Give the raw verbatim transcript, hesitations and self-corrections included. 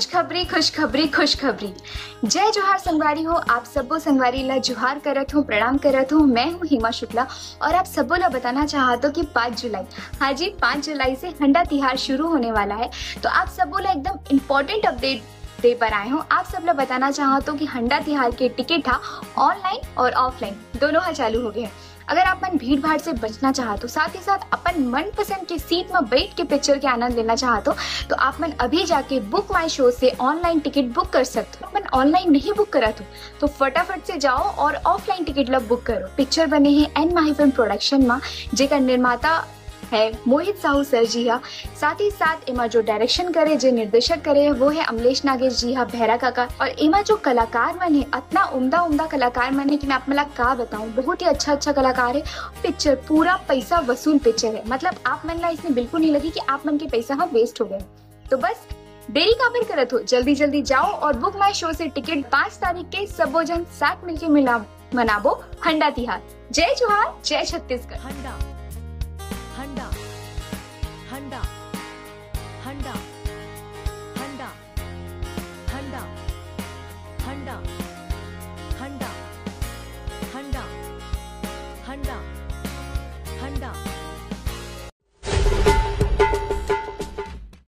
खुशखबरी, खुशखबरी, खुशखबरी। जय जोहार संगवारी हो, आप सब्बो संगवारी ला जोहार करत हूँ, प्रणाम करत हूँ। मैं हूँ हेमा शुक्ला और आप सब्बो ला बताना चाहत हूँ कि पाँच जुलाई, हाँ जी, पाँच जुलाई से हंडा तिहार शुरू होने वाला है। तो आप सब्बो ला एकदम इंपॉर्टेंट अपडेट दे बर आए हूँ। आप सब ला बताना चाहत हूँ कि हंडा तिहार के टिकट हा ऑनलाइन और ऑफलाइन दोनों हा चालू हो गए हैं। अगर आप मन भीड़ भाड़ से बचना चाहत हो, साथ ही साथ अपन मनपसंद के सीट में बैठ के पिक्चर के आनंद लेना चाहत हो, तो आप मन अभी जाके बुक माई शो से ऑनलाइन टिकट बुक कर सकते हो। अपन ऑनलाइन नहीं बुक करत हो, तो फटाफट से जाओ और ऑफलाइन टिकट ला बुक करो। पिक्चर बने हे एन माही फिल्म प्रोडक्शन में, जेकर निर्माता है मोहित साहू सर जी हा। साथ ही साथ एमा जो डायरेक्शन करे, जो निर्देशक करे, वो है अमलेश नागेश जी हा, भैरा काका। और एमा जो कलाकार मन है, अतना उम्दा उम्दा कलाकार मन है कि मैं आप मन ला का बताऊं, बहुत ही अच्छा अच्छा कलाकार है। पिक्चर पूरा पैसा वसूल पिक्चर है, मतलब आप मन ला इसमें बिल्कुल नहीं लगी कि आप मन के पैसा हा वेस्ट हो गए। तो बस देरी काबर करत हो, जल्दी जल्दी जाओ और बुक माई शो से टिकट। पाँच तारीख के सबो जन साथ मिलके मिला मनाबो हंडा तिहार। जय जोहार, जय छत्तीसगढ़। हंडा हंडा